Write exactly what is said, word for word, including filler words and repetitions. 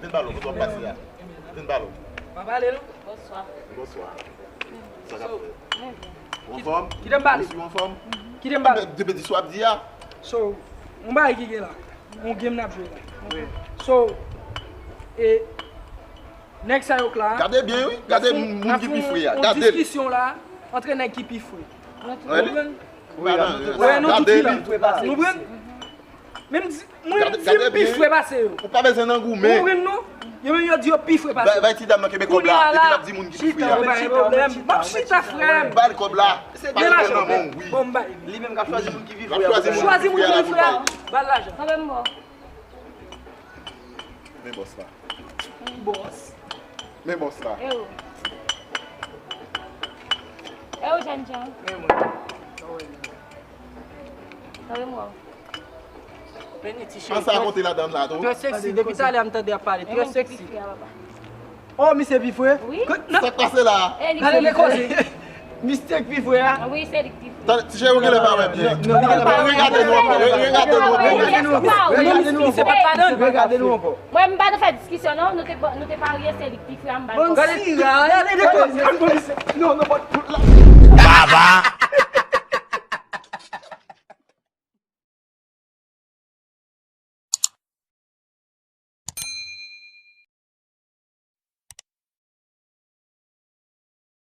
Vin pale, kote w ap pase a? Vin pale. Pa pale non. Bonswa. Bonswa. Sa k ap fèt? Ou anfòm? Kite m pale. Ou anfòm? Kite m pale. Depi di sa w ap di a. So, yon bagay ki gen la. Yon game n ap jwe la. So, e nèg sa yo k la. Gade byen wi. Gade moun ki pi fre a. Gade l. Diskisyon la antre nèg ki pi fre. Gade l. Wè nou tout la. Nou pran. Men m di, mwen di m pi fre pase yo. Ou pa bezwen nan goumen. Ou pran non? Yo menm yo di yo pi fre pase. Bay ti dam nan kenbe kòb la. Epi l ap di moun ki pi fre a. M ap chita frè m. Ba l kòb la. Bon bay. Li menm k ap chwazi moun ki pi fre a. Chwazi moun ki pi fre a. Ba l lajan. Kanpe m bò. Men bòs la. Bòs. Men bòs la. E ou. E ou jènjan. Kanpe m bò. An sa konte ladan la tou. Trè seksi. Depi talè a m tande ap pale. Trè seksi. Oh, misye pi fre? Wi. Sa k pase la? E li Gade se le koze. Misye k pi fre a. Wi, se li ki pi fre. Tande, ti cheri ou genlè pa wè byen. Non, li genlè pa wè. Regade nou ankò. Regade nou ankò. Regade nou ankò. Se pa t ladan. Regade nou ankò. Mwen m pa nan fè diskisyon non, nou te nou te parye se li ki pi fre a m ba l. Gade ti la, gade le koze. Non, non, pa tout la. Baba